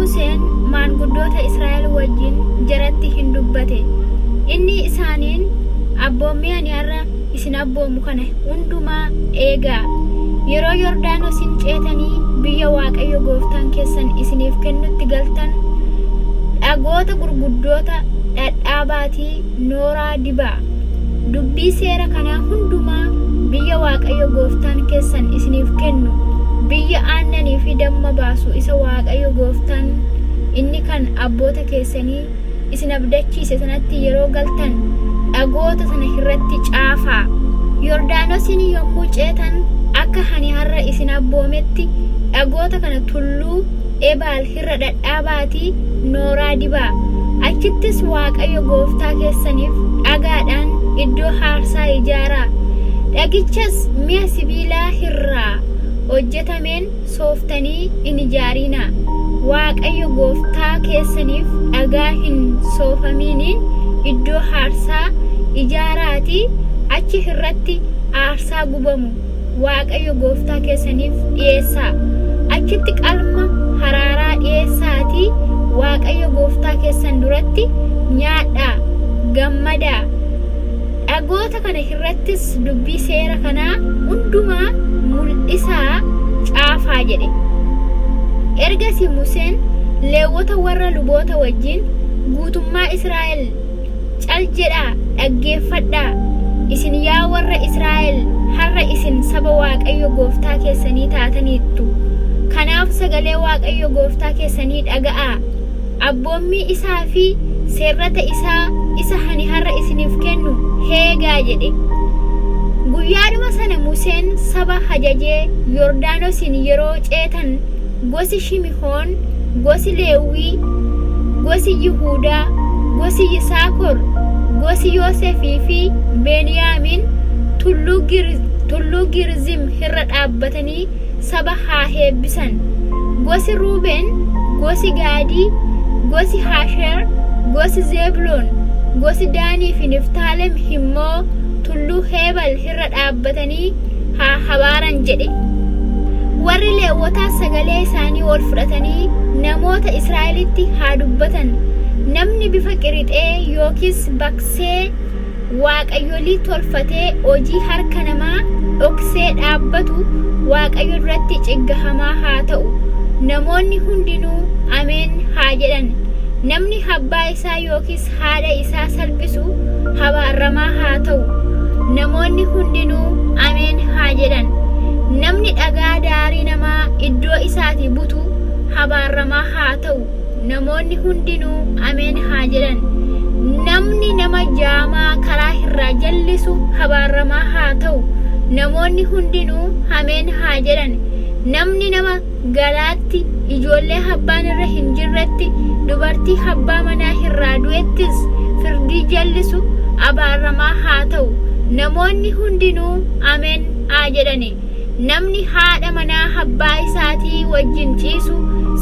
Museen maanguddoota Israa'el wajjin jaratti hin dubbate. Inni isaaniin, Abboommii ani har'a isin abboomu kana hundumaa eegaa. Yeroo Yordaanosin ceetanii biyya Waaqayyo gooftaan keessan isiniif kennutti galtan, dhagoota gurguddoota dhadhaabaatii nooraa dibaa. Dubbii seera kanaa hundumaa biyya Waaqayyo gooftaan keessan isiniif kennu, biyya aannanii fi damma baasu isa Waaqayyo gooftaan inni kan abboota keessanii isin abdachiise sanatti yeroo galtan dhagoota sana irratti caafaa. Yordaanosin yommuu ceetan akka ani har'a isin abboometti dhagoota kana tulluu Ebaal irra dhadhaabaatii nooraa dibaa. Achittis Waaqayyo gooftaa keessaniif dhagaadhaan iddoo aarsaa ijaaraa. Dhagichas mi'a sibiilaa irraa hojjetameen sooftanii hin ijaarinaa. Waaqayyo gooftaa keessaniif dhagaa hin soofaminiin iddoo aarsaa ijaaraatii achi irratti aarsaa gubamu Waaqayyo gooftaa keessaniif dhi'eessaa. Achitti qalma haraaraa dhi'eessaatii Waaqayyo gooftaa keessan duratti nyaadhaa, gammadaa. Dhagoota kana irrattis dubbii seera kanaa hundumaa mul'isaa caafaa jedhe. Ergasii Museen Leewwota warra luboota wajjin guutummaa Israa'el, Cal jedhaa dhaggeeffadhaa! Isin yaa warra Israa'el har'a isin saba Waaqayyo gooftaa keessanii taataniittu. Kanaaf sagalee Waaqayyo gooftaa keessanii dhaga'aa! Abboommii isaa fi seerrata isaa isa ani har'a isiniif kennu heegaa jedhe. Guyyaadhuma sana Museen saba ajajee, Yordaanosin yeroo ceetan gosi Shimihoon, gosi Lewwii, gosi Yihuudaa, gosi Yisaakor, gosi Yoosefii fi Beniyaamin tulluu Girizim irra dhaabbatanii saba haa eebbisan. Gosi Ruuben, gosi Gaadii, gosi Asheer, gosi Zebuloon, gosi Daanii fi Niftaalem immoo tulluu Heebal irra dhaabbatanii haa abaaran jedhe. Warri Leewwotaas sagalee isaanii ol fudhatanii namoota Israa'elitti haa dubbatan. Namni bifa qirixee yookiis baqsee waaqayyolii tolfatee hojii harka namaa dhoksee dhaabbatu Waaqayyo duratti ciggahamaa haa ta'u. Namoonni hundinuu, Ameen haa jedhan. Namni abbaa isaa yookiis haadha isaa salphisu abaaramaa haa ta'u. Namoonni hundinuu, Ameen haa jedhan. Namni dhagaa daarii namaa iddoo isaatii butu abaaramaa haa ta'u. Namoonni hundinuu, Ameen haa jedhan. Namni nama jaamaa karaa irraa jallisu abaaramaa haa ta'u. Namoonni hundinuu, Ameen haa jedhan. Namni nama galaatti, ijoollee abbaan irra hin jirretti, dubartii abbaa manaa irraa du'ettis firdii jallisu abaaramaa haa ta'u. Namoonni hundinuu, Ameen haa jedhani. Namni haadha manaa abbaa isaatii wajjin ciisu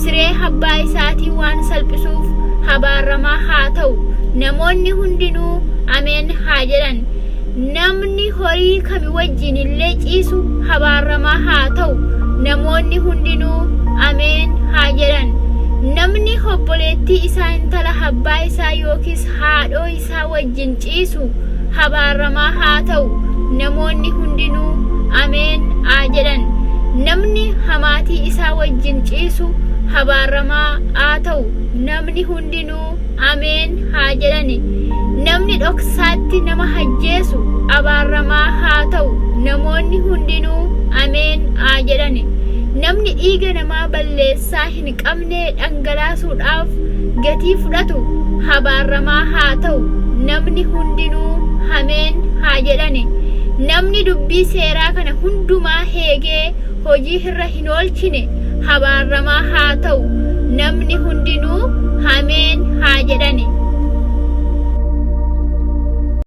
siree abbaa isaatii waan salphisuuf abaaramaa haa ta'u. Namoonni hundinuu, Ameen haa jedhan. Namni horii kami wajjin illee ciisu abaaramaa haa ta'u. Namoonni hundinuu, Ameen haa jedhan. Namni obboleettii isaa intala abbaa isaa yookiis haadhoo isaa wajjin ciisu abaaramaa haa ta'u. Namoonni hundinuu, Ameen haa jedhan. Namni hamaatii isaa wajjin ciisu abaaramaa haa ta'u. Namni hundinuu, Ameen haa jedhani. Namni dhoksaatti nama ajjeesu abaaramaa haa ta'u. Namoonni hundinuu, Ameen haa jedhani. Namni dhiiga namaa balleessaa hin qabnee dhangalaasuudhaaf gatii fudhatu abaaramaa haa ta'u. Namni hundinuu, Ameen haa jedhani. Namni dubbii seeraa kana hundumaa eegee hojii irra hin oolchine abaaramaa haa ta'u. Namni hundinuu, Ameen haa jedhani.